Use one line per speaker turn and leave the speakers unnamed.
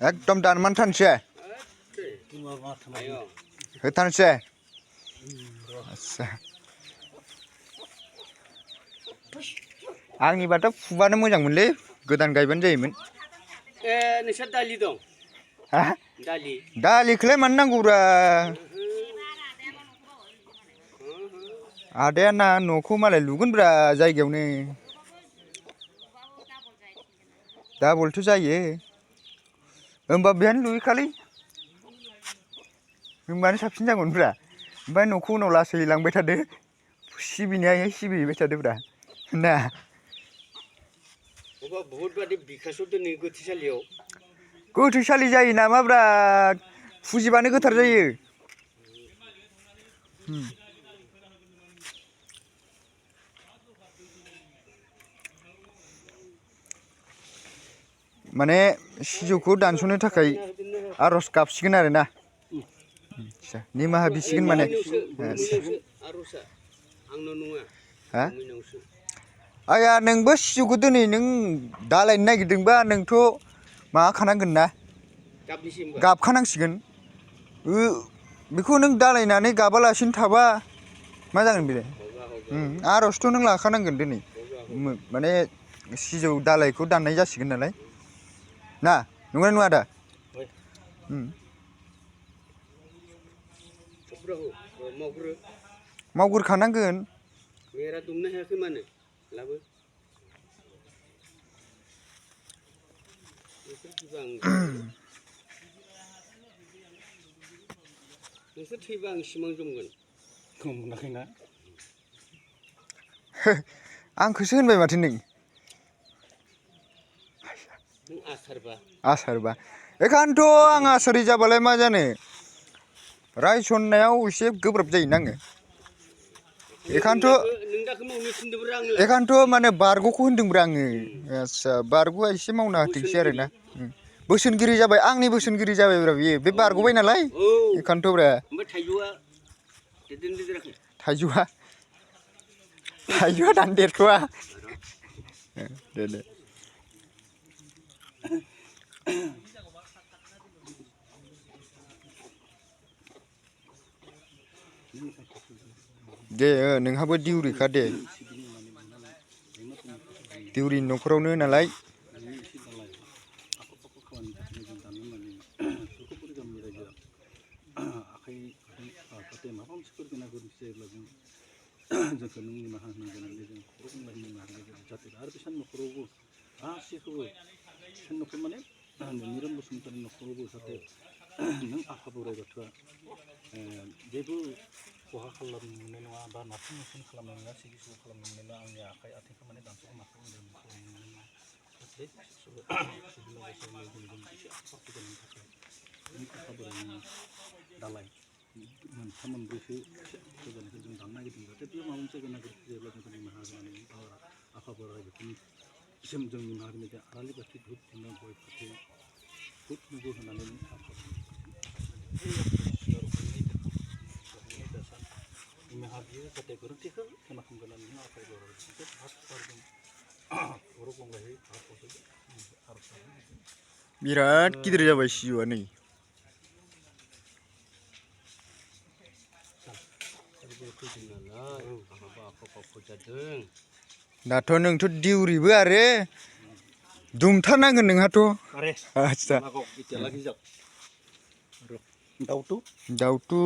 एकदम दानमान थानसै होथारसै आच्छा आंनिबाथ' फुबानो मोजांमोनलै गोदान गायबानो जायोमोन
नोंस्रा दालि दं
हा
दालि
दालिखौलाय मानो नांगौब्रा आदाया ना न'खौ मालाय लुगोनब्रा जायगायावनो डाबलथ' जायो होमबा बेहायनो लुहैखालै होमबानो साबसिन जागौमोनब्रा ओमफ्राय न'खौ उनाव लासै लांबाय थादो सिबिनाया सिबिहैबाय थादोब्रा ना
बहुत बादि बिकासआव दोनै गोथैसालियाव
गोथैसालि जायो नामाब्रा फुजिबानो गोथार जायो माने सिजौखौ दानस'नो थाखाय आर'ज गाबसिगोन आरोना निमाहा बिसिगोन माने हा आया नोंबो सिजौखौ दिनै नों दालायनो नागिरदोंबा नोंथ' माबाखानांगोन ना गाबखानांसिगोन बेखौ नों दालायनानै गाबालासिनो थाबा मा जागोन बेलाय आर'जथ' नों लाखानांगोन दिनै माने सिजौ दालायखौ दाननाय जासिगोन नालाय ना नंगौना नङा आदा मावग्रोखानांगोन
बेरा दुमनो हायाखै मानो लाबो नोंसोर थैबा आं सिमां जमगोन मोनाखैना
आंखौसो होनबाय माथो नों आसारबा बेखायनोथ' आं आसारि जाबालाय मा जानो रायसननायाव एसे गोब्राब जायोना आङो बेखायनोथ' माने बारग'खौ होनदोंब्रा आङो आच्छा बारग'आ एसे मावना होथोंसै आरोना बोसोनगिरि जाबाय आंनि बोसोनगिरि जाबायब्रा बियो बे बारग'बाय नालाय बेखायनोथ'ब्रा थाइजौआ दानो देरथ'वा दे दे नोंहाबो दिउरिखा दे दिउरिनि न'खरावनो नालाय
जोंखौ नों निमाहा होनांगोन होननानै जों खर' गंग्लाय निमाहा होनांगोन जाहाथे आरो बिसान न'खरावबो गासैखौबो बिसान न'खर माने निरन बसुमतारी न'खरावबो जाहाथे नों आफा बोराइ बाथौआ जेबो खहा खालामनो मोननाय नङा बा नारसिन नारसिन खालामनाय नङा सिगि सिगि खालामनो मोननाय नङा आंनि आखाइ आथिंखौ माने दानस' माखौ खालामनो मोननाय नङा बे एसे आखा जानायनि थाखाय नों आफा बोराइनि दालाय मोनथाम मोनब्रैसो जानायखौ जों दाननो नागिरदों जाहाथे बे माबा मोनसे गोनां गोरोन्थि जायोब्ला जोंखौ निमाहा होनानै आफा बोराइ बाथौनिसिम जों निमाहा होनाय जायो आलारि बाथि धुप धुना गय फाथै बुट मुगु होनानै आफा निमाहा बियो जाहाथे गोरोन्थिखौ खोनासंगोन होननानै आफा बोराइ बाथौखौ खर' गंग्लायै आर'ज
बिराद गिदिर जाबाय सिजौआ नै दाथ' नोंथ' दिउरिबो आरो दुमथारनांगोन नोंहाथ' आच्छा दाउथु